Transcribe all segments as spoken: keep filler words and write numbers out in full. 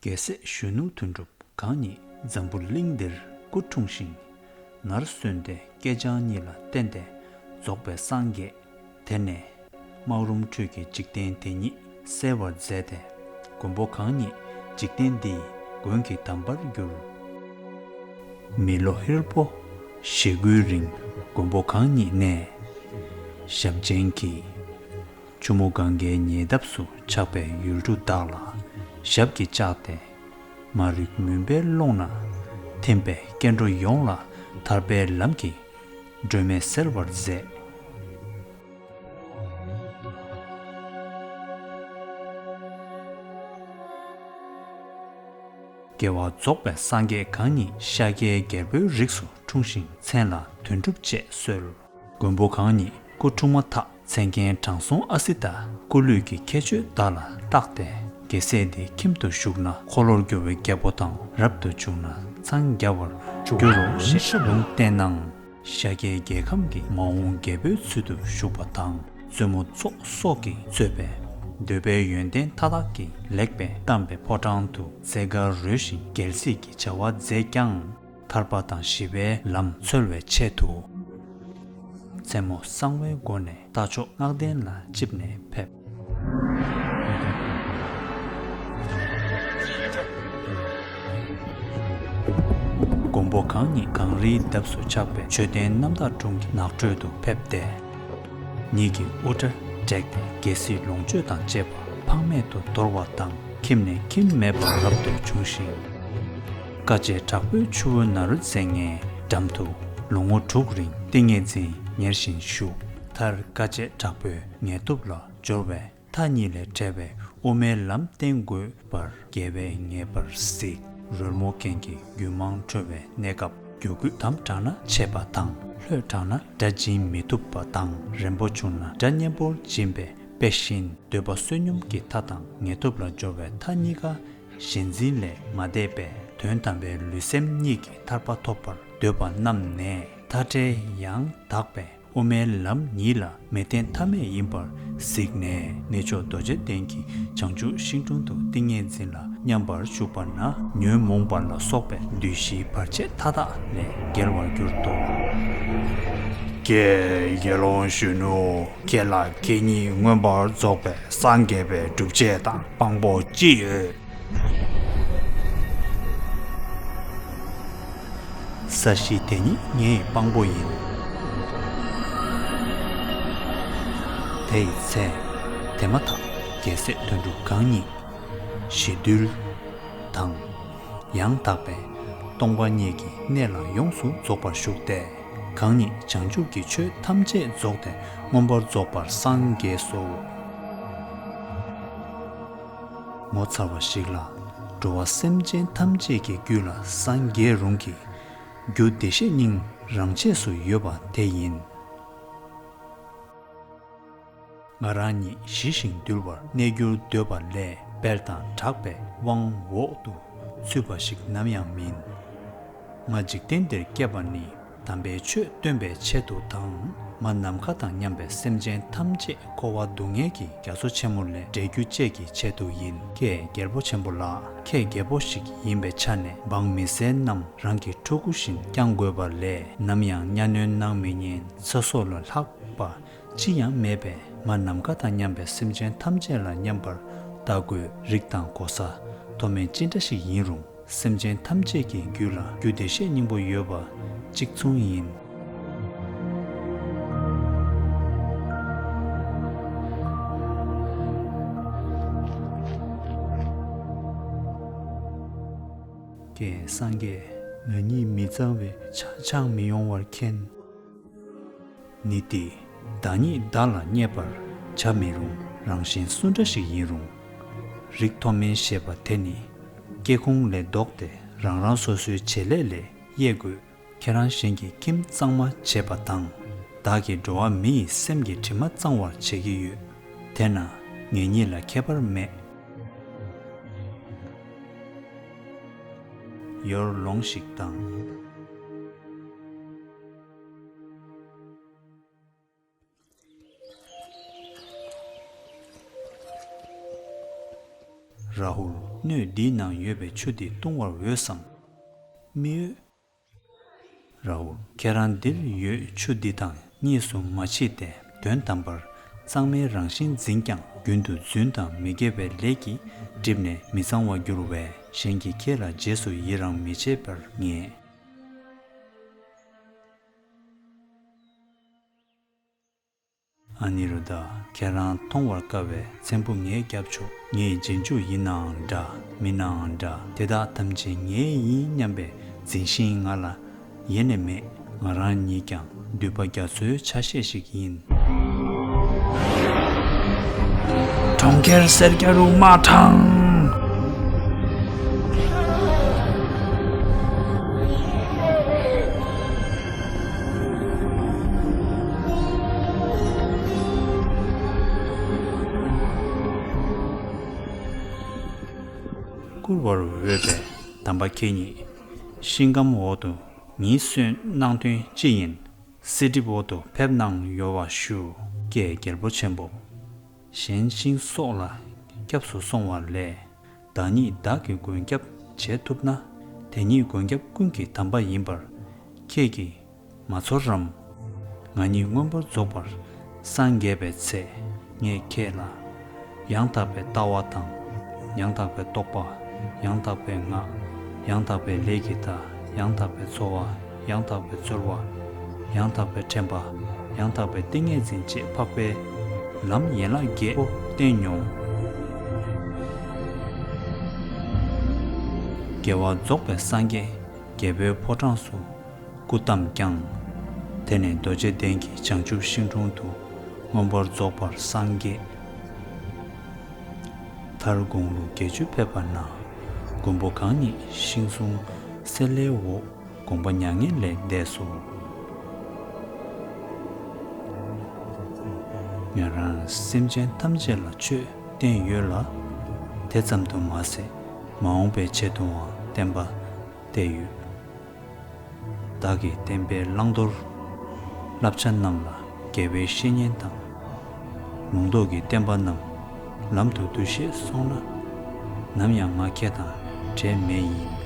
རྒྱལ་སྲས་གཞོན་ནུ་དོན་གྲུབ་གང་ཉིད་འཛམ་བུ་གླིང་འདིར་སྐུ་འཁྲུངས་ཤིང་། ནར་སོན་ཏེ་སྐྱེས་སྦྱངས་གཉིས་ལ་བརྟེན་ཏེ་རྫོགས་པའི་སངས་རྒྱས། དེ་ནས་སྨག་རུམ་ཁྲོད་ཀྱི་འཇིག་རྟེན་དེ་ཉིད་སེལ་བར་མཛད་དེ། མགོན་པོ་གང་ཉིད་འཇིག་རྟེན་འདིའི་མགོན་གྱི་དམ་པར་གྱུར། མི་ལོ་ཧྲིལ་པོ་ཞེ་དགུའི་རིང་མགོན་པོ་གང་ཉིད་ནས་ཞབས་མཆན་གྱིས། ཆུ་མོ་གངྒཱའི་ཉེ་འདབས་སུ་ཆགས་པའི་ཡུལ་གྲུ་དག་ལ་ཞབས་ཀྱིས་བཅགས་ཏེ། མ་རིག་མུན་པའི་ཀློང་ན་ཐིམ་པའི་སྐྱེ་འགྲོ་ཡོངས་ལ་ཐར་པའི་ལམ་གྱི་སྒྲོན་མེ་སེལ་བར་མཛད། རྒྱལ་བ་རྫོགས་པའི་སངས་རྒྱས་གང་ཉིད་ཤཱཀྱའི་རྒྱལ་པོའི་རིགས་སུ་འཁྲུངས་ཤིང་མཚན་ལ་དོན་གྲུབ་ཅེས་གསོལ། མགོན་པོ་གང་ཉིད་སྐུ་འཁྲུངས་མ་ཐག་མཚན་མཁན་དྲང་སྲོང་ཨ་སི་ཏ་སྐུ་ལུས་ཀྱི་ཁྱད་ཆོས་དག་ལ་བརྟགས་ཏེ། རྒྱལ་སྲས་འདི་ཁྱིམ་དུ་བཞུགས་ན་འཁོར་ལོར་སྒྱུར་བའི་རྒྱལ་པོ་དང་། རབ་ཏུ་བྱུང་ན་འཚང་རྒྱ་བར་འགྱུར་རོ་ཞེས་ལུང་བསྟན་གནང་། ཤཱཀྱའི་རྒྱལ་ཁམས་ཀྱི་མ་འོངས་རྒྱལ་པོའི་ཚུལ་དུ་བཞུགས་པ་དང་། བཙུན་མོ་ཙོག་སོགས་ཀྱིས་གཙོས་པའི་འདོད་པའི་ཡོན་ཏན་མཐའ་དག་གིས་ལེགས་པས་གཏམས་པའི་ཕོ་བྲང་དུ་རྩེ་དགའ་རོལ་ཞིང་རྒྱལ་སྲིད་ཀྱི་བྱ་བ་མཛད་ཀྱང་། ཐར་པ་དང་ཞི་བའི་ལམ་འཚོལ་བའི་ཆེད་དུ། མཚན་མོ་གསང་བའི་སྒོ་ནས་རྟ་མཆོག་སྔགས་ལྡན་ལ་བཅིབས་ནས་ཕེབས། མགོན་པོ་གང་ཉིད་གངས་རིའི་འདབས་སུ་ཆགས་པའི་མཆོད་རྟེན་རྣམ་དག་སྒྲུང་གི་ནགས་ཁྲོད་དུ་ཕེབས་ཏེ། ཉིད་ཀྱི་དབུ་སྐྲ་བྲེགས་ཏེ་རྒྱལ་སྲིད་ལོངས་སྤྱོད་དང་བཅས་པ་ཕངས་མེད་དུ་དོར་བ་དང་། ཁྱིམ་ནས་ཁྱིམ་མེད་པར་རབ་ཏུ་བྱུང་ཞིང་། དཀའ་སྤྱད་དྲག་པོའི་ཆུ་བོ་ནཱ་རོ་ཙནྡྲའི་འགྲམ་དུ་ལོ་ངོ་དྲུག་རིང་ཏིང་ངེ་འཛིན་ཉེར་བཞིན་བཞུགས། མཐར་དཀའ་སྤྱད་དྲག་པོའི་ངལ་དུབ་ལ་སྦྱོར་བའི་མཐའ་གཉིས་ལས་བྲལ་བའི་དབུ་མའི་ལམ་བསྟེན་དགོས་པར་རྒྱལ་བས་ངེས་པར་གཟིགས། རོལ་མོ་མཁན་གྱི་རྒྱུད་མང་འཁྲོལ་བའི་གནས་སྐབས། རྒྱུ་རྒྱུད་དམ་དྲགས་ན་ཆད་པ་དང་། ལྷོད་དྲགས་ན་སྒྲ་འབྱིན་མི་ཐུབ་པ་དང་། རན་པོ་བྱུང་ན་སྒྲ་སྙན་པོར་འབྱིན་པའི་དཔེ་བཞིན། འདོད་པ་བསོད་སྙོམས་ཀྱི་མཐའ་དང་ངལ་དུབ་ལ་སྦྱོར་བའི་མཐའ་གཉིས་ཀ་ཞེན་འཛིན་ལས་མ་འདས་པས། དོན་དམ་པའི་ལུས་སེམས་གཉིས་ཀྱི་ཐར་པ་ཐོབ་པར་འདོད་པ་རྣམས་ནས་མཐའ་བྲལ་ཡང་དག་པའི་དབུ་མའི་ལམ་ཉིད་ལ་མི་བརྟེན་མཐའ་མེད་ཡིན་པར་གཟིགས་ནས། གནས་མཆོག་རྡོ་རྗེ་གདན་གྱི་བྱང་ཆུབ་ཤིང་དྲུང་དུ་ཏིང་ངེ་འཛིན་ལ་མཉམ་པར་བཞུགས་པ་ན། ཉོན་མོངས་པ་ལ་སོགས་པའི་བདུད་བཞིའི་བར་ཆད་མཐའ་དག་ལས་རྒྱལ་བར་གྱུར་ཏོ། ཀྱེ་དགེ་སློང་གཞོན་ནུ། ཁྱེད་ལ་ཁྱེད་ཉིད་མངོན་པར་རྫོགས་པའི་སངས་རྒྱས་པའི་སྒྲུབ་བྱེད་དང་དཔང་པོ་ཅི་ཡོད། ས་གཞི་དེ་ཉིད་ངའི་དཔང་པོ་ཡིན། དེ་ཡི་ཚེ། དེ་མ་ཐག་རྒྱལ་སྲས་དོན་གྲུབ་གང་ཉིད་ཞི་དུལ་དང་། ཡང་དག་པའི་སྟོང་པ་ཉིད་ཀྱི་གནས་ལ་ཡོངས་སུ་རྫོགས་པར་ཞུགས་ཏེ། གང་ཉིད་བྱང་ཆུབ་ཀྱི་ཆོས་ཐམས་ཅད་རྫོགས་ཏེ་མངོན་པར་རྫོགས་པར་སངས་རྒྱས་སོ། ངོ་མཚར་བ་ཞིག་ལ། འགྲོ་བ་སེམས་ཅན་ཐམས་ཅད་ཀྱི་རྒྱུད་ལ་སངས་རྒྱས་རུང་གི་རྒྱུ་བདེ་གཤེགས་སྙིང་རང་ཆས་སུ་ཡོད་པ་དེ་ཡིན། ང་རང་ཉིད་ཞི་ཞིང་དུལ་བར་གནས་རྒྱུར་འདོད་པ་ལས་དཔལ་དང་གྲགས་པའི་དབང་འོག་ཏུ་ཚུད་པ་ཞིག་ནམ་ཡང་མིན། ང་འཇིག་རྟེན་འདིར་སྐྱེས་པ་ནི། དམ་པའི་ཆོས་སྟོན་པའི་ཆེད་དུ་དང་། མ་ནམ་མཁའ་དང་མཉམ་པའི་སེམས་ཅན་ཐམས་ཅད་འཁོར་བ་སྡུག་བསྔལ་གྱི་རྒྱ་མཚོ་ཆེན་མོ་ལས་བསྒྲལ་རྒྱུ་བཅས་ཀྱི་ཆེད་དུ་ཡིན། ཀྱེ་རྒྱལ་པོ་ཆེན་པོ་ལགས། ཁྱེད་རྒྱལ་པོ་ཞིག་ཡིན་པའི་ཆ་ནས་འབངས་མི་སེར་རྣམས་རང་གི་ཕྲུ་གུ་བཞིན་བསྐྱང་དགོས་པ་ལས་ནམ་ཡང་གཉའ་གནོན་གནང་མི་ཉན། ཚེ་སྲོག་ལས་ལྷག་པ་ཅི་ཡང་མེད་པས། མ་ནམ་མཁའ་དང་མཉམ་པའི་སེམས་ཅན་ཐམས་ཅད་ལ་མཉམ་པར་ལྟ་དགོས། རིགས་དང་གོ་ས་མཐོ་དམན་ཅི་འདྲ་ཞིག་ཡིན་རུང་། སེམས་ཅན་ཐམས་ཅད་ཀྱི་རྒྱུད་ལ་རྒྱུ་བདེ་གཤེགས་སྙིང་པོ་ཡོད་པ་གཅིག་མཚུངས་ཡིན། ཀྱེ་སངས་རྒྱས། ང་ཉིད་མི་གཙང་བའི་ཆ་འཆང་མི་ཡོང་བར་མཁྱེན། ནི་སྟེ། བདག་ཉིད་བདག་ལ་བརྙས་པར་བྱ་མི་རུང་། རང་གཞན་སུ་འདྲ་ཞིག་ཡིན་རུང་། རིགས་མཐོ་དམན་ཞེས་པ་དེ་ནི་སྐྱེ་ཁུངས་ལས་ལྡོག་སྟེ་རང་རང་སོ་སོའི་བྱེད་ལས་ལས་དབྱེ་དགོས། ཁྱེད་རང་གཞན་གྱི་ཁྱིམ་གཙང་མ་བྱེད་པ་དང་། བདག་གིས་འགྲོ་བ་མི་ཡི་སེམས་ཀྱི་དྲི་མ་གཙང་བར་བྱེད་ཀྱི་ཡོད། དེས་ན་ངེད་གཉིས་ལ་ཁྱད་པར་མེད། ཡོར་ལོངས་ཤིག་དང་། རཱ་ཧུལ། སྣོད་འདིའི་ནང་ཡོད་པའི་ཆུ་འདི་བཏུང་བར་འོས་སམ། མི་འོས། རའུལ། ཁྱེད་རང་འདིར་ཡོད་ཆུ་འདི་དང་གཉིས་སུ་མ་མཆིས་ཏེ། དོན་དམ་པར་གཙང་མའི་རང་བཞིན་འཛིན་ཀྱང་རྒྱུན་དུ་རྫུན་དང་མི་དགེ་བའི་ལས་ཀྱིས་བསྒྲིབས་ནས་མི་གཙང་བར་འགྱུར་བས། གཞན་གྱིས་ཁྱེད་ལ་རྗེས་སུ་ཡི་རང་མི་བྱེད་པར་ངེས། ཨ་ནི་རུ་ད། ཁྱེད་རང་མཐོང་བར་དཀའ་བའི་ཚེམ་བུ་ངས་བརྒྱབ་ཆོག་ངས་རྗེས་འཇུག་ཡིན་ནའང་འདྲ། མིན་ནའང་འདྲ། དེ་དག་ཐམས་ཅད་ངའི་ཡིན་སྙམ་པའི་འཛིན་ཞེན་ང་ལ་ཡེ་ནས་མེད། ང་རང་ཉིད་ཀྱང་མདུད་པ་རྒྱ་མཚོའི་ཆ་ཤས་ཤིག་ཡིན། གྲོང་ཁྱེར་སེར་སྐྱ་རུ་མ་དྲངས། བཀུར་བར་འོས་པའི་དམ་པ་ཁྱེད་ཉིད། ཤིང་སྒམ་འོག་ཏུ་ཉིད་གསོན་གནང་དོན་ཅི་ཡིན། གསེར་གྲིབ་འོག་ཏུ་ཕེབས་གནང་ཡོད་པ་ཞུ། ཀྱེ་རྒྱལ་པོ་ཆེན་པོ། གཞན་ཤིང་སོགས་ལ་སྐྱབས་སུ་སོང་བ་ལས། བདག་ཉིད་བདག་གི་མགོན་སྐྱབས་བྱེད་ཐུབ་ན། དེ་ཉིད་མགོན་སྐྱབས་ཀུན་གྱི་དམ་པ་ཡིན་པར་ཁྱེད་ཀྱིས་མ་ཚོར་རམ། ང་ཉིད་མངོན་པར་རྫོགས་པར་སངས་རྒྱས་པའི་ཚེ། ངས་ཁྱེད་ལ། ཡང་དག་པའི་ལྟ་བ་དང་། ཡང་དག་པའི་རྟོག་པ། ཡང་དག་པའི་ངག་ཡང་དག་པའི་ལས་ཀྱི་མཐའ། ཡང་དག་པའི་འཚོ་བ། ཡང་དག་པའི་རྩོལ་བ། ཡང་དག་པའི་དྲན་པ། ཡང་དག་པའི་ཏིང་ངེ་འཛིན་བཅས་འཕགས་པའི་ལམ་ཡན་ལག་བརྒྱད་པོ་བསྟན་མྱོང་། དགེ་བ་རྫོགས་པའི་སངས་རྒྱས་རྒྱལ་པོའི་ཕོ་བྲང་སུ། སྐུ་བལྟམས་ཀྱང་། དེ་ནས་རྡོ་རྗེ་གདན་གྱི་བྱང་ཆུབ་ཤིང་དྲུང་དུ་མངོན་པར་རྫོགས་པར་སངས་རྒྱས། མཐར་དགུང་ལོ་བརྒྱད་ཅུ་ཕེབས་པ་ན། མགོན་པོ་གང་ཉིད་ཤིང་སྲུང་སེ་ལའི་འོག་དགོངས་པ་མྱ་ངན་ལས་འདས་སོ། ང་རང་སེམས་ཅན་ཐམས་ཅད་ལ་ཆོས་བསྟན་ཡོད་ལ། དེ་ཙམ་དུ་མ་ཟད་མ་འོངས་པའི་ཆེད་དུའང་བསྟན་པ་གཏད་ཡོད། བདག་གིས་བསྟན་པའི་བླང་དོར་བསླབ་བྱ་རྣམས་ལ་དགེ་བའི་བཤེས་གཉེན་དང་། ལུང་རྟོགས་ཀྱི་བསྟན་པ་རྣམས་ལམ་དུ་བསྡུ་ཤེས་སོང་ན། ནམ་ཡང་ང་ཁྱེད་དང་བྲལ་མེད་ཡིན།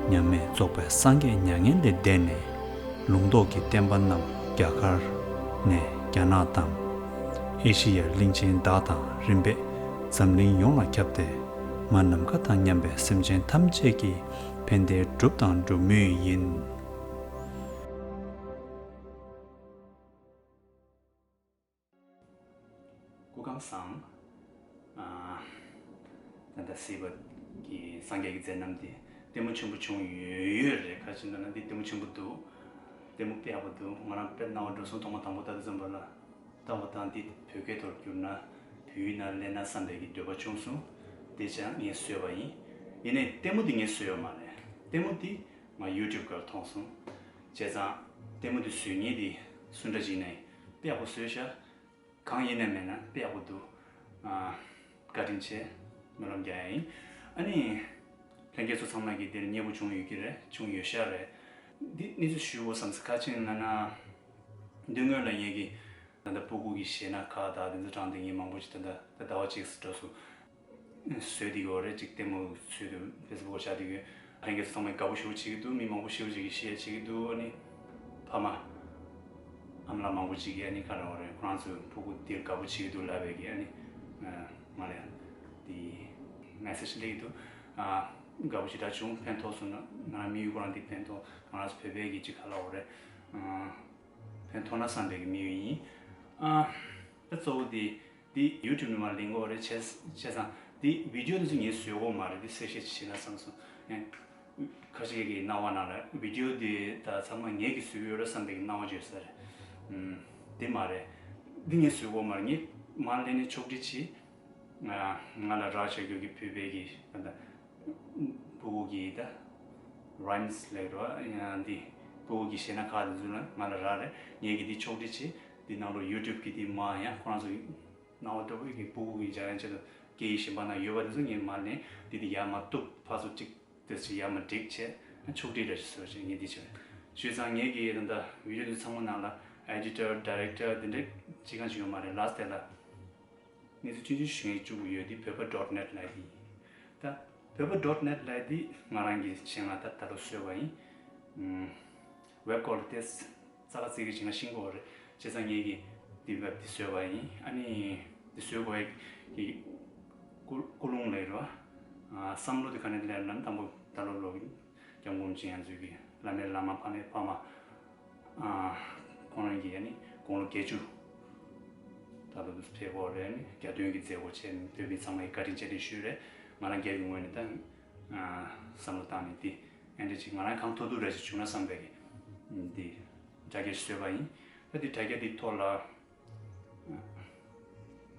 མཉམ་མེད་རྫོགས་པའི་སངས་རྒྱས་མྱ་ངན་ལས་འདས་ནས། ལུང་རྟོགས་ཀྱི་བསྟན་པ་རྣམས་རྒྱ་གར་ནས་རྒྱ་ནག་དང་། ཨེ་ཤི་ཡའི་གླིང་ཆེན་དག་དང་རིམ་པས་འཛམ་གླིང་ཡོངས་ལ་ཁྱབ་སྟེ། ང་ནམ་མཁའ་དང་མཉམ་པའི་སེམས་ཅན་ཐམས་ཅད་ཀྱི་ཕན་བདེ་བསྒྲུབས་དང་སྒྲུབ་མུས་ཡིན། སྐུ་ཁམས་བཟང་། ཨ། ད་ལྟ་སྲིད་པ་གི་སངས་རྒྱས་ཀྱི་མཛད་རྣམ་དེ་ལྟད་མོ་ཆེན་པོ་བྱུང་ཡོད་ཡོད་རེད། ག་རེ་ཟེར་ན་འདི་ལྟད་མོ་ཆེན་པོ་འདུག་ལྟད་མོ་དཔེ་ཡག་པོ་འདུག་ང་རང་དཔེ་རྣ་བ་འགྲོ་སོང་ཐོག་མ་དང་པོ་ལྟ་དུས་ཙམ་པ་ལ་ལྟ་བ་དང་འདི་བོད་སྐད་ཐོག་བསྒྱུར་ན་བོད་ཡིག་ནང་སླེབས་ན་བསམ་པའི་གི་འདོད་པ་བྱུང་སོང་། དེ་ཙང་ངས་བཟོས་པ་ཡིན། ཡིན་ནའི་ལྟད་མོ་འདི་ངས་བཟོས་ཡོད་མ་རེད། ལྟད་མོ་འདི་ང་ཡུ་ཊུབ་སྒང་ལ་མཐོང་སོང་། བྱས་ཙང་ལྟད་མོ་འདི་བཟོ་མཁན་འདི་སུ་འདྲ་ཅིག་ཡིན་ནའི་དཔེ་ཡག་པོ་བཟོས་ཤག་གང་ཡིན་ནའི་མིན་ནའི་དཔེ་ཡག་པོ་འདུག་ཨ། བཀའ་དྲིན་ཆེ། སྨོན་ལམ་རྒྱག་ཡ་ཡིན། ཨ་ནི། ལྷན་རྒྱས་ཚོ་ཚང་མ་གིས་འདིར་མཉེས་པོ་བྱུང་ཡོད་ཀྱི་རེད། བྱུང་ཡོད་ཤག་རེད། འདི་གནས་ཚུལ་ཞུ་དགོས་བསམ་སོང་། ག་རེ་ཡིན་ན་ན། མདུན་སྔོན་ལ་ངེད་ཀྱིས་ད་ལྟ་སྤུ་གུ་གི་གཞས་སྣ་ཁག་དང་དེ་ཚོ་དྲངས་ཏེ་ངས་མང་པོ་ཅིག་ད་ལྟ་ད་ཟླ་བ་གཅིག་འགྲོ་སོང་། བཟོས་བསྡད་ཡོད་རེད། ཅིག་ལྟད་མོ་ཚུལ་དུ་ཕེ་སི་བུག་བཞག་བསྡད་ཡོད། ལྷན་རྒྱས་ཚོ་ཚང་མས་དགའ་པོ་ཞེ་པོ་བྱེད་ཀྱི་འདུག་མི་མང་པོ་ཞེ་པོ་ཅིག་གིས་ཤེར་བྱེད་ཀྱི་འདུག་ཨ་ནི་ཕ་མ་ཨ་མ་ལགས་མང་པོ་ཅིག་གིས་ཨ་ནི་ག་རེ་ལབ་དགོས་རེད། ཁོ་རང་ཚོའི་ཕྲུ་གུ་འདིར་དགའ་པོ་བྱེད་ཀྱི་འདུག་ལབ་པའི་གི་ཨ་ནི་ང་ལ་ཡང་དེ་མེ་སེ་ཇི་སླེབས་ཀྱི་འདུག་ཨ། དགའ་པོ་ཞེ་དྲག་བྱུང་། ཕན་ཐོགས་སོང་ན་ང་རང་དམིགས་ཡུལ་ཁོ་རང་འདི་ཕན་ཐོགས། ང་རང་ཚོ་བོད་པའི་གི་ཅིག་ག་རེ་ལབ་དགོས་རེད། ཨ། ཕན་ཐོགས་ན་བསམ་པའི་གི་དམིགས་ཡུལ་ཡིན། ཨ། ད་གཙོ་བོ་དེ་ འདི་ཡུ་ཊུབ་ནས་མར་ལེན་གྱི་ཡོད་རེད། བྱས་བྱས་ཙང་འདི་བི་ཌི་ཡོ་འདི་ཚོ་ངས་བཟོས་ཡོད་མ་རེད། འདི་གསལ་བཤད་ཅིག་བྱེད་ན་བསམ་སོང་། ཨེ། ཁ་ཤས་ཀྱི་སྣང་བ་ནང་ལ་བི་ཌི་ཡོ་འདི་ད་ཚང་མ་ངེད་ཀྱིས་བཟོས་ཡོད་རེད་བསམ་པའི་སྣང་བ་བརྗོད་ས་རེད། ཨུམ། འདི་མ་རེད། འདི་ངས་བཟོས་ཡོད་མ་རེད། ངས་མར་ལེན་ནས་ཕྱོགས་སྒྲིག་བྱས། ང་ང་ལ་རག་བྱ་རྒྱུ་གི་བོད་པའི་གི་ད་ལྟ་སྤུ་གུ་གི་ད་རའིམ་སི་ལབ་རོ། ཡང་འདི་སྤུ་གུ་གི་གཞས་སྣ་ཁག་དེ་ཚོ་ལ་ང་ལ་རག་རེད། ངས་གི་འདི་ཕྱོགས་སྒྲིག་བྱས། འདི་ནང་ལོགས་ཡུ་ཊུབ་གི་འདི་མ་ཡང་ཁོ་རང་ཚོ་སྣང་བ་འདྲ་པོ་གི་སྤུ་གུ་གི་སྦྱང་ཡང་ཆེད་དུ་སྐད་ཡིག་གཞན་པ་ན་ཡོད་པ་དེ་ཚོ་ངས་མར་ལེན། འདི་འདི་ཡར་མར་གཏུབ། ཕར་ཚུར་གཅིག་དེ་ཚོ་ཡར་མར་སྒྲིག་བྱས། ཕྱོགས་སྒྲིག་འདྲ་ཞིག་བཟོས་བྱས་ངས་འདི་བྱས། བྱས་ཙང་ངས་གི་ད་ལྟ་བི་ཌི་ཡོ་འདི་ཚང་མ་ནང་ལ་ཨེ་ཌི་ཊར་ཌའི་རེག་ཊར་དེ་འདྲ་གཅིག་ཀྱང་ཅིག་ཡོད་མ་རེད། ལ་སི་ཊི་ལ་གནས་ཚུལ་ཆུང་ཆུང་ཞིག་ངས་བཅུག་གི་ཡོད། འདི་བོད་པ་ཌོཊ་ནེཊ་ལབ་ཡིན། ད་བོད་པ་ཌོཊ་ནེཊ་ལབ་འདི་ང་རང་གི་ཆེད་ང་ད་ད་ལོ་བཟོས་པ་ཡིན། ཝེབ་ཀོ་ལ་ཏེས་རྩ་ཁ་རྩེ་གི་ཅིག་ང་ཤེས་ཀྱི་ཡོད་རེད། བྱས་ཙང་ངས་གི་འདི་ཝེབ་འདི་བཟོས་པ་ཡིན། ཨ་ནི་འདི་བཟོས་པའི་གི་ཀུ་ཀུན་སློང་ལབ་རེད་པ། བསམ་བློ་འདི་ག་ནས་སླེབས་ན་དང་པོ་ད་ལོ་ལོ་སྐྱབས་མགོན་ཆེན་ཡང་ཚུལ་གྱི་བླ་མའི་བླ་མ་ཕ་མའི་ཕ་མ། ཁོང་རང་གིས་ཨ་ནི་དགུང་ལོ་བརྒྱད་ཅུ་ད་ལོ་ཕེབས་ཡོད་རེད། ཨ་ནི་གྱ་སྟོན་གྱི་མཛད་སྒོ་བྱས་ནས་བོད་མི་ཚང་མ་གིས་བཀའ་དྲིན་རྗེས་དྲན་ཞུས་རེད། ང་རང་སྒེར་གྱི་ངོས་ནས་ད་བསམ་བློ་བཏང་ནས་འདི་ཨེ་འདྲ་ཅིག་ང་རང་གང་ཐུབ་ཐུབ་རེ་ཞིག་བྱུང་ན་བསམ་པའི་གི་འདི་དྲ་རྒྱ་ཞིག་བཟོས་པ་ཡིན། ད་འདི་དྲ་རྒྱ་འདི་ཐོག་ལ་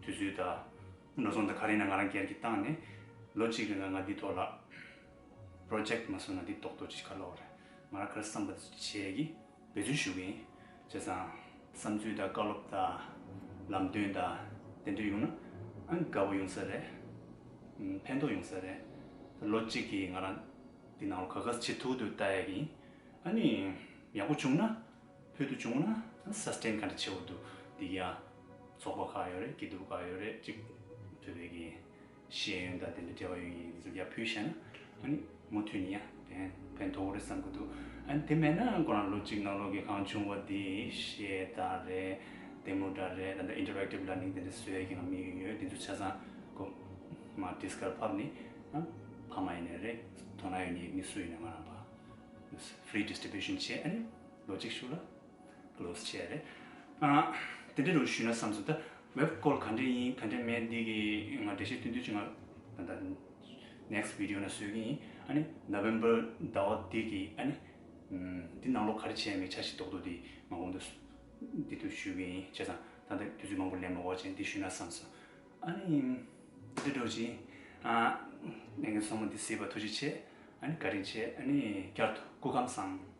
དུས་ཚོད་དང་འགྲོ་སོང་དང་ག་རེ་ཡིན་ན་ང་རང་སྒེར་གྱིས་བཏང་ནས་ལོ་གཅིག་རིང་ལ་ང་འདི་ཐོག་ལ་པྲོ་ཇེག་མ་བཟོས་ན་འདི་རྡོག་རྡོག་ཅིག་ག་ལབ་དགོས་རེད། ང་རང་ག་རེ་བསམ་པ་བྱས་ཀྱི་འབད་བརྩོན་ཞུ་གི་ཡིན། བྱས་ཙང་བསམ་ཚུལ་དང་བཀའ་སློབ་དང་ལམ་སྟོན་དང་དེ་འདྲ་ཡོང་ན་ཨ་ནི་དགའ་པོ་ཡོང་ས་རེད། ཕན་ཐོགས་ཡོང་ས་རེད། ལོ་གཅིག་གི་ང་རང་འདི་ནང་ལ་ག་ག་བྱེད་ཐུབ་ཐུབ་ལྟ་ཡ་གི་ཡིན། ཨ་ནི་ཡག་པོ་བྱུང་ན། ཕུལ་དུ་བྱུང་ན་སསི་ཊེན་ག་འདྲ་བྱེད་དགོས་འདུག་འདི་ཡ་ཚོགས་པ་ཁག་ཡོད་རེད། སྐྱིད་སྡུག་ཁག་ཡོད་རེད། གཅིག་བོད་པའི་གི་ཤེས་ཡོན་དང་དེ་འདྲ་འབྲེལ་བ་ཡོད་མཁན་ཡིན་ཙང་ཡ་ཕུལ་བྱས་ན་ཨ་ནི་མུ་མཐུད་ནས་ཡ་ཕན་ཕན་ཐོགས་རེད་བསམ་གི་འདུག་ཨ་ནི་དེ་མེད་ན་ཁོ་རང་ལོ་གཅིག་ནང་ལོགས་ཀྱི་གང་བྱུང་བ་འདི་གཞས་དག་རེད། ལྡེ་མིག་འདྲ་རེད། ད་ལྟ་ཨིན་ཊར་ཨེག་ཊིབ་ལར་ནིང་དེ་འདྲ་བཟོ་ཡ་གི་ང་དམིགས་ཡུལ་ཡོད། དེ་ཚོ་ཆ་ཚང་ཁོ་མ་ཌི་སི་ཀར་ཕབ་ནས་ཨ་ཕ་མ་ཡིན་ནའི་རེད། དོ་སྣང་ཡོད་མཁན་མི་སུ་ཡིན་ནའི་ང་རང་ཕ་ཧྥི་རི་ཌི་སི་ཊི་བྷིའུ་ཤན་བྱས། ཨ་ནི་ལོ་གཅིག་ཤུགས་ལ་ཀློ་སི་བྱས་རེད། ཨ། དེ་འདྲ་རུ་ཞུས་ན་བསམ་སོང་། ད་ཝེབ་ཀོ་ལ་ག་འདྲ་ཡིན་ག་འདྲ་མེད་འདི་གི་ང་འགྲེལ་བཤད་ཐུང་ཐུང་ཅིག་ང་ད་ལྟ་ནེག་སི་ཊི་བི་ཌི་ཡོ་ནང་བཟོ་གི་ཡིན། ཨ་ནི་ནོ་བེམ་བར་ཟླ་བ་འདི་གི་ཨ་ནི་འདི་ནང་ལོགས་ག་རེ་བྱས་མེད་འཆར་གཞི་རྡོག་རྡོག་འདི་མ་འོངས་དུ་འདི་དུ་ཞུ་གི་ཡིན། བྱས་ཙང་ད་ལྟ་དུས་ཚོད་མང་པོ་ལེན་མ་དགོས་བྱས་འདི་ཞུས་ན་བསམ་སོང་། ཨ་ནི་འདི་འདྲ་ཅིག་ཨ། ལས་འགན་སོང་མ་འདི་གཟིགས་པ་ཐུགས་རྗེ་ཆེ། ཨ་ནི་བཀའ་དྲིན་ཆེ། ཨ་ནི་བསྐྱར་དུ་སྐུ་ཁམས་བཟང་།